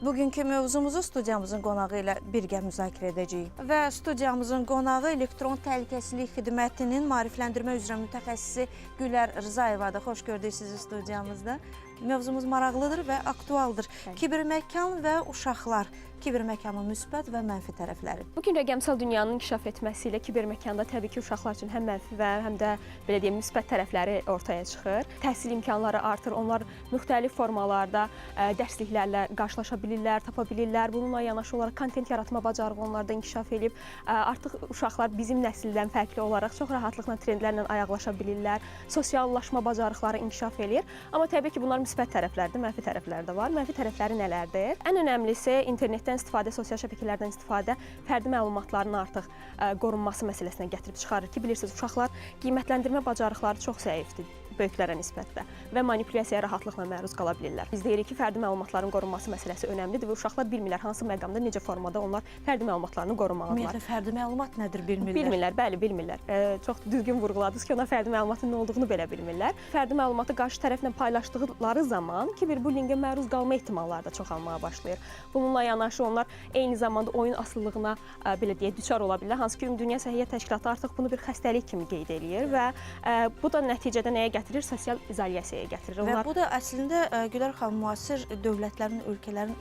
Bugünkü mövzumuzu studiyamızın qonağı ilə birgə müzakirə edəcəyik. Və studiyamızın qonağı elektron təhlükəsizlik xidmətinin maarifləndirmə üzrə mütəxəssisi Gülər Rzayevadır. Xoş gördük sizi studiyamızda. Mövzumuz maraqlıdır və aktualdır. Kiberməkan və uşaqlar. Kiberməkanın müsbət və mənfi tərəfləri. Bu gün rəqəmsal dünyanın inkişaf etməsi ilə kiberməkanda təbii ki, uşaqlar üçün həm mənfi və həm də belə deyim, müsbət tərəfləri ortaya çıxır. Təhsil imkanları artır, onlar müxtəlif formalarda dərsliklərlə qarşılaşa bilirlər, tapa bilirlər. Bununla yanaşı olaraq kontent yaratma bacarığı onlarda inkişaf edib. Artıq uşaqlar bizim nəsildən fərqli olaraq çox rahatlıqla trendlərlə ayaqlaşa bilirlər. Sosiallaşma bacarıqları inkişaf eləyir. Amma təbii ki, bunlar müsbət tərəflərdir, mənfi tərəfləri də var. Mənfi tərəfləri nələrdir? Ən önəmlisi internetdən istifadə, sosial şəbəkələrdən istifadə fərdi məlumatların artıq qorunması məsələsinə gətirib çıxarır ki, bilirsiniz, uşaqlar qiymətləndirmə bacarıqları çox zəifdir böyüklərə nisbətdə və manipulyasiyaya rahatlıqla məruz qala bilirlər. Biz deyirik ki, fərdi məlumatların qorunması məsələsi önəmlidir və uşaqlar bilmirlər hansı məqamda, necə formada onlar fərdi məlumatlarını qorumalıdırlar. Ümumiyyətlə fərdi məlumat nədir bilmirlər. Bilmirlər, bəli, bilmirlər. Çox düzgün vurğuladınız ki, onlar fərdi məlumatın nə olduğunu belə bilmirlər. Fərdi məlumatı qarşı tərəflə paylaşdıqları zaman kiberbullinqə məruz qalma ehtimalları da çoxalmağa başlayır. Bununla yanaşı onlar eyni zamanda oyun asılılığına belə deyək, düçar ola bilirlər. Hansı ki, Ümumdünya Səhiyyə Təşkilatı artıq bunu bir xəstəlik kimi qeyd eləyir və bu da nəticədə nəyə gətirir? Sosial izolyasiyaya gətirir. Və bu da əslində Gülər xanım, müasir dövlətlərin, ölkələrin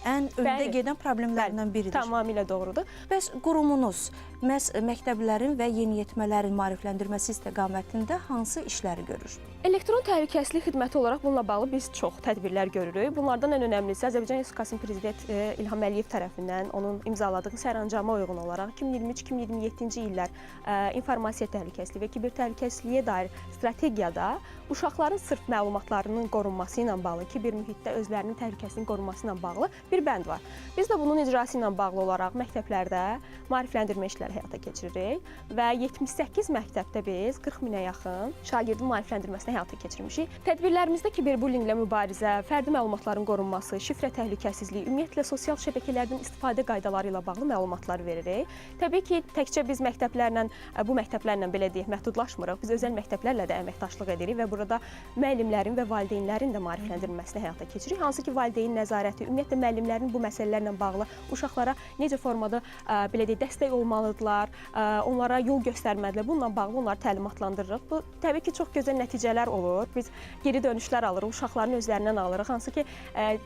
ən öndə gedən problemlərindən biridir. Tamamilə doğrudur. Bəs qurumunuz məhz məktəblərin və yeniyetmələrin maarifləndirməsi istiqamətində hansı işləri görür? Elektron təhlükəsizlik xidməti olaraq bununla bağlı biz çox tədbirlər görürük. Bunlardan ən önəmlisi Azərbaycan Respublikasının Prezident İlham Əliyev tərəfindən onun imzaladığı sərəncama uyğun olaraq 2023-2027-ci illər informasiya təhlükəsizliyi və kiber təhlükəsizliyə dair strategiyada uşaqların sırf məlumatlarının qorunması ilə bağlı, kiber mühitdə özlərinin təhlükəsizliyinin qorunması ilə bağlı bir bənd var. Biz də bunun icrası ilə bağlı olaraq məktəblərdə maarifləndirmə işləri həyata keçiririk və 78 məktəbdə biz 40 minə yaxın şagirdin maarifləndirməsini həyata keçirmişik. Tədbirlərimizdə kiberbullinqlə mübarizə, fərdi məlumatların qorunması, şifrə təhlükəsizliyi, ümumiyyətlə sosial şəbəkələrdən istifadə qaydaları ilə bağlı məlumatlar veririk. Təbii ki, təkcə biz məktəblərlə, bu məktəblərlə belə deyək, məhdudlaşmırıq. Biz özəl məktəblərlə də əməkdaşlıq edirik və burada müəllimlərin və valideynlərin də maarifləndirilməsini həyata keçiririk. Hansı ki, valideyn nəzarəti, ümumiyyətlə müəllimlərin bu məsələlərlə bağlı uşaqlara necə formada belə deyək, dəstək olmalıdırlar, onlara yol göstərməlidirlər. Bununla bağlı onları təlimatlandırırıq. Bu təbii ki, çox gözəl nəticələr olur. Biz geri dönüşlər alırıq, uşaqların özlərindən alırıq. Hansı ki,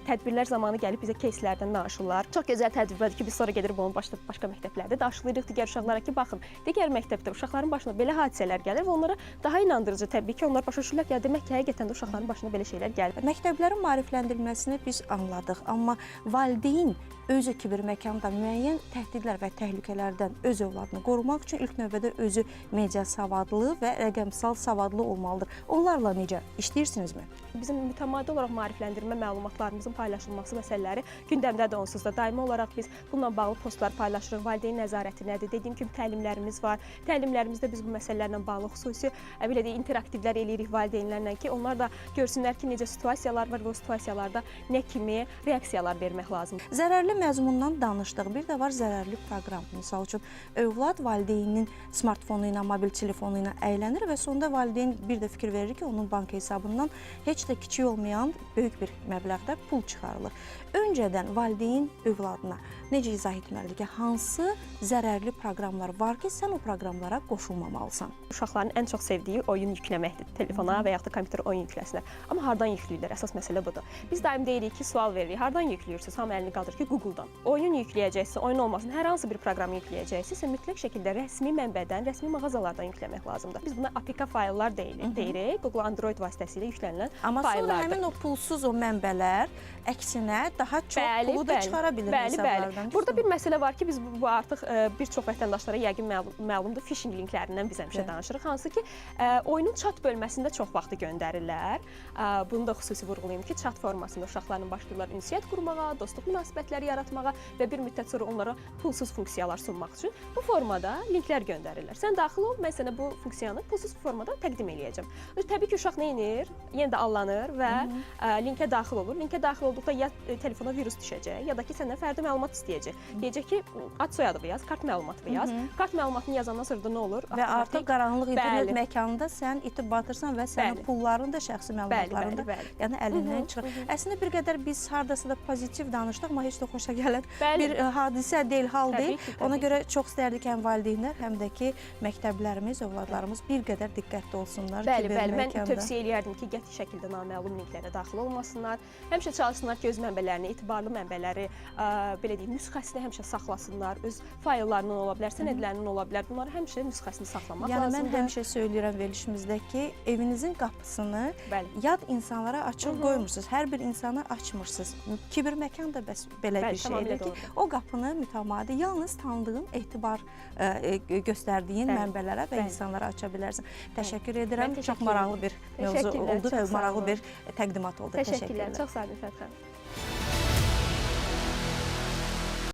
tədbirlər zamanı gəlib bizə кейslərdən danışırlar. Çox gözəl təcrübədir ki, biz sonra gedirik bunu başqa məktəblərdə daşıyırıq digər uşaqlara ki, baxın, digər məktəbdə uşaqların başına belə hadisələr gəlir və onlara daha inandırıcı təbii ki, onlar başa düşürlər ki, demək ki, həqiqətən də uşaqların başına belə şeylər gəlir. Məktəblərin maarifləndirilməsini biz anladıq, amma valideyn özü kiberməkanda müəyyən təhdidlər və təhlükələrdən öz övladını qorumaq üçün ilk növbədə özü media savadlı və rəqəmsal savadlı olmalıdır. Onlarla necə işləyirsinizmi? Bizim mütəmadi olaraq maarifləndirmə məlumatlarımızın paylaşılması məsələləri gündəmdədir onsuz da. Daimi olaraq biz bununla bağlı postlar paylaşırıq. Valideyn nəzarəti nədir? Dediyim kimi təlimlərimiz var. Təlimlərimizdə biz bu məsələlərlə bağlı xüsusi belə deyək, interaktivlər eləyirik valideynlərlə ki, onlar da görsünlər ki, necə situasiyalar var və o situasiyalarda nə kimi reaksiyalar vermək lazımdır. Zərərli məzmundan danışdıq. Bir də var zərərli proqram. Misal üçün, övlad valideyninin smartfonu ilə, mobil telefonu ilə əylənir və sonda valideyn bir də fikir verir ki, onun bank hesabından heç də kiçik olmayan böyük bir məbləğdə pul çıxarılır. Öncədən valideyn övladına necə izah etməlidir ki, hansı zərərli proqramlar var ki, sən o proqramlara qoşulmamalısan? Uşaqların ən çox sevdiyi oyun yükləməkdir. Telefona və yaxud da kompüterə oyun yükləsinlər. Amma hardan yükləyirlər? Əsas məsələ budur. Biz daim deyirik ki, sual veririk. Hardan yükləyirsiniz? Hamı əlini qaldırır ki, Google-dan. Oyun yükləyəcəksinizsə, oyun olmasın, hər hansı bir proqramı yükləyəcəksinizsə, mütləq şəkildə rəsmi mənbədən, rəsmi mağazalardan yükləmək lazımdır. Biz buna APK fayllar deyirik. Google Android vasitəsilə yüklənilən Amma sonra fayllardır. həmin o pulsuz o mənbələr əksinə daha çox pulu da çıxara bilir hesablardan. Burada bir məsələ var ki, biz bu artıq bir çox vətəndaşlara yəqin məlumdur. Phishing linklərindən biz həmişə danışırıq. Hansı ki, oyunun chat bölməsində çox vaxtı göndərirlər. Bunu da xüsusi vurğulayım ki, chat formasında uşaqlarla başlayırlar ünsiyyət qurmağa, dostluq münasibətləri yaratmağa və bir müddət sonra onlara pulsuz funksiyalar sunmaq üçün. Bu formada linklər göndərirlər. Sən daxil ol, mən sənə bu funksiyanı pulsuz formada təqdim eləyəcəm. Təbii ki, uşaq nə edir? Yenə də allanır və linkə daxil olur. Linkə daxil olduqda ya telefona virus düşəcək, ya da ki, səndən fərdi məlumat istəyəcək. Deyəcək ki, ad soyadını yaz, kart məlumatını yaz. Kart məlumatını yazandan sonra da nə olur? Və artıq qaranlıq internet Bəli. məkanında sən itib batırsan və sənin pulların da, şəxsi məlumatların da yəni əlindən çıxır. Əslində bir qədər biz hardasa da pozitiv danışdıq, amma heç də xoşa gələn bir hadisə deyil, hal deyil. Ona görə çox istərdik həm valideynlər, həm də ki, məktəblərimiz, övladlarımız bir qədər diqqətli olsunlar. Bəli, bəli. Mən tövsiyə eləyərdim ki, qəti şəkildə naməlum linklərə daxil olmasınlar. Həmişə çalışsınlar ki, öz mənbələrini, etibarlı mənbələri, belə deyim, nüsxəsini həmişə saxlasınlar. Öz fayllarından ola bilər, sənədlərindən ola bilər. Bunları həmişə nüsxəsini saxlamaq Yəni lazımdır. Mən həmişə söyləyirəm verilişimizdə ki, evinizin qapısını yad insanlara açıq qoymursunuz. Hər bir insana açmırsınız. Kiber məkan da bəs belə bir şeydir ki, o qapını mütəmadi yalnız tanıdığın, etibar göstərdiyin mənbələrə və insanlara aça bilərsən. Təşəkkür edirəm. Çox maraqlı bir mövzu oldu və maraqlı bir təqdimat oldu. Təşəkkürlər. Çox sağ olun, Fəth xanım.